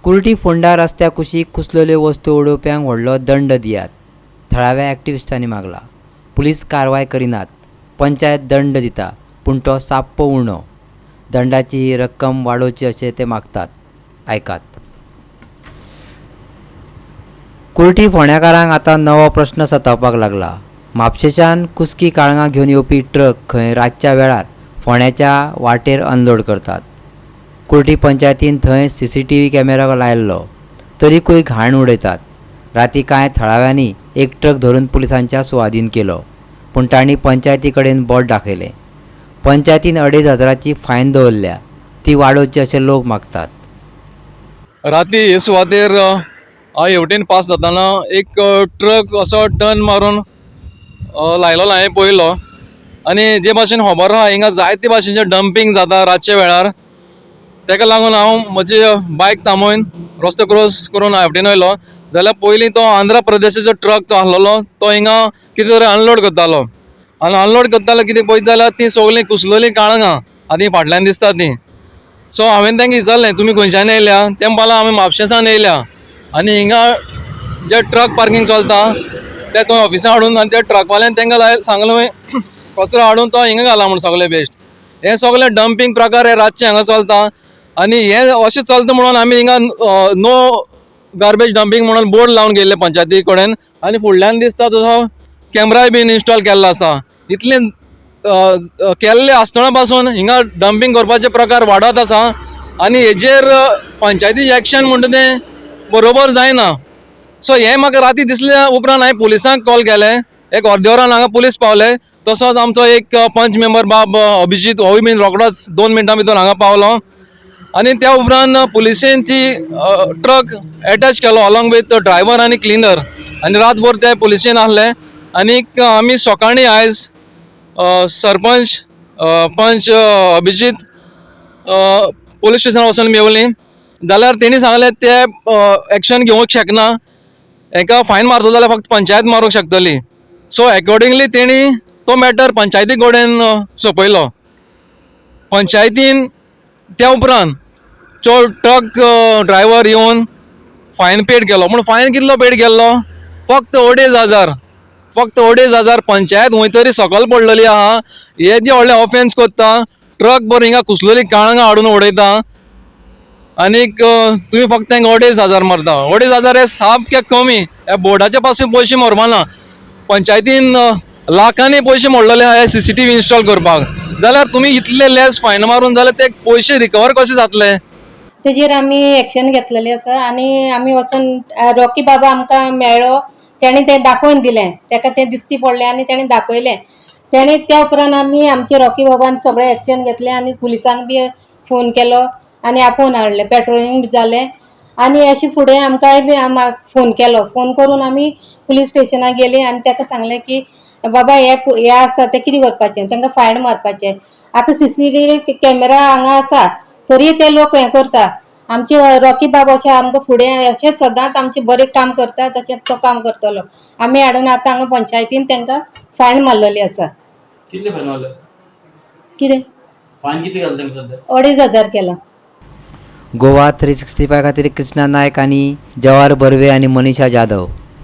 कुर्टी फोंडा रस्त्या कुशीक कुसलेल्यो वस्तू उडोवप्यांक व्हडलो दंड दियात, थळाव्या ॲक्टिविस्टांनी मागला. पुलीस कारवाय करिनात, पंचायत दंड दिता, पूण तो साप्प उणो. दंडाची ही रक्कम वाडोवची अशें ते मागतात. आयकात. कुर्टी फोंड्याकारांक आतां नवो प्रश्न सतावपाक लागला. म्हापशेच्यान कुस्की काळंगां घेवन येवपी ट्रक खंय रातच्या वेळार फोंड्याच्या वाटेर अनलोड करतात. कुर्टी पंचायतीन थंय CCTV camera लायल्लो तरीकूय घाण उडयतात. राती कांय थळाव्यांनी एक ट्रक धरून पुलिसांच्या सुवादीन केलो, पूण तांणी पंचायती कडेन बोट दाखयलें. पंचायतीन 2500ची फायन दवरल्या, ती वाडोवची अशें लोक मागतात. राती हे सुवातेर हांव हेवटेन पास जाताना एक ट्रक असो टर्न मारून लायलोलो हांवें पळयलो आनी जे भाशेन खबर आहा हिंगा जायते भाशेचें डंपींग जाता रातच्या वेळार. तेका लागून हांव म्हजी बायक थांबोवन रस्तो क्रॉस करून हेवटेन वयलो जाल्यार पयलीं तो आंध्र प्रदेशाचो ट्रक तो आसलेलो तो हिंगा कितें तरी अनलोड करतालो आनी अनलोड करतालो कितें पळयत जाल्यार तीं सगळीं कुसलेलीं काळंगां आनी फाटल्यान दिसता तीं. सो हांवें तांकां विचारलें तुमी खंयच्यान येयल्या, ते म्हणपाक आमी म्हापशेसान येयल्या आनी हिंगा जे ट्रक पार्कींग चलता ते थंय ऑफिसान हाडून आनी त्या ट्रकवाल्यान तांकां सांगलें कचरो हाडून तो हिंगा घाला म्हूण सगळे वेस्ट. हे सगळे डंपींग प्रकार हे रातचे हांगा चलता आनी हे अशें चलता म्हणून आमी हिंगा नो गार्बेज डंपींग म्हणून बोर्ड लावन गेल्ले पंचायती कडेन आनी फुडल्यान दिसता तसो कॅमराय बीन इन्स्टॉल केल्लो आसा. इतलें केल्ले आसतना पासून हिंगा डंपींग करपाचे प्रकार वाडत आसा आनी हेजेर पंचायतीचें एक्शन म्हणटा तें बरोबर जायना. सो हें म्हाका राती दिसल्या उपरांत हांवें पुलिसांक कॉल केले. एक अर्दे वरान हांगा पुलीस पावले. तसोच आमचो एक पंच मेंबर बाब अभिजीत होय बीन रोखडोच 2 मिनटां भितर हांगा पावलो आनी त्या उपरांत पुलिसेन ती ट्रक एटॅच केलो अलॉंग विथ ड्रायव्हर आनी क्लिनर आनी रातभर ते पुलिसेन आहले. आनीक आमी सकाळीं आयज सरपंच पंच अभिजीत पुलीस स्टेशनार वचून मेवली जाल्यार तेणी सांगलें ते एक्शन घेवंक शकना, हेका फायन मारतलो जाल्यार फक्त पंचायत मारूंक शकतली. सो एकॉर्डिंगली तेणी तो मॅटर पंचायती कडेन सोंपयलो. पंचायतीन त्या उपरांत जो ट्रक ड्रायव्हर येवन फायन पेड केलो. पूण फायन कितलो पेड केल्लो, फक्त 2500. फक्त 2500. पंचायत खंय तरी सकयल पडलेली आहा. हे जे व्हडले ऑफेन्स करता, ट्रक बरो हिंगा कुसलेली काळंगां हाडून उडयता आनीक तुमी फक्त तांकां 2500 मारता. 2500 हे सामके कमी. ह्या बोर्डाचे पासून पयशे मोरपाना. पंचायतीन लाखांनी पयशे मोडलेले आहा CCTV install करपाक, जाल्यार तुमी इतले लेस फायन मारून जाल्यार ते पयशे रिकवर कशे जातले? तेजेर आमी एक्शन घेतलेली आसा आनी आमी वचोन रॉकी बाबा आमकां मेळ्ळो, तेणें तें दाखोवन दिलें, तेका तें दिश्टी पडलें आनी तेणें दाखयलें. तेणें त्या उपरांत आमी आमचे रॉकी बाबान सगळें एक्शन घेतलें आनी पुलिसांक बी फोन केलो आनी आपोवन हाडलें, पेट्रोलिंग बी जालें आनी अशें फुडें आमकांय बी फोन केलो. फोन करून आमी पुलीस स्टेशनाक गेलीं आनी तेका सांगलें की बाबा हे हे आसा तें कितें करपाचें, तांकां फायन मारपाचें. आतां CCTV camera हांगा आसा तरी ते लोक हें करता. आमचे रॉकी बाब अशें आमकां फुडें अशें सदांच आमचें बरें काम करता, तशेंच तो काम करतलो. आमी हाडून आतां हांगा पंचायतीन तांकां फायन मारलेली आसा. कितले फायन मारले? कितें फायन कितले घातले तांकां सद्या? 2500 केला. गोवा 365 खातीर कृष्णा नायक आनी जवाहर बर्वे आनी मनीषा जाधव.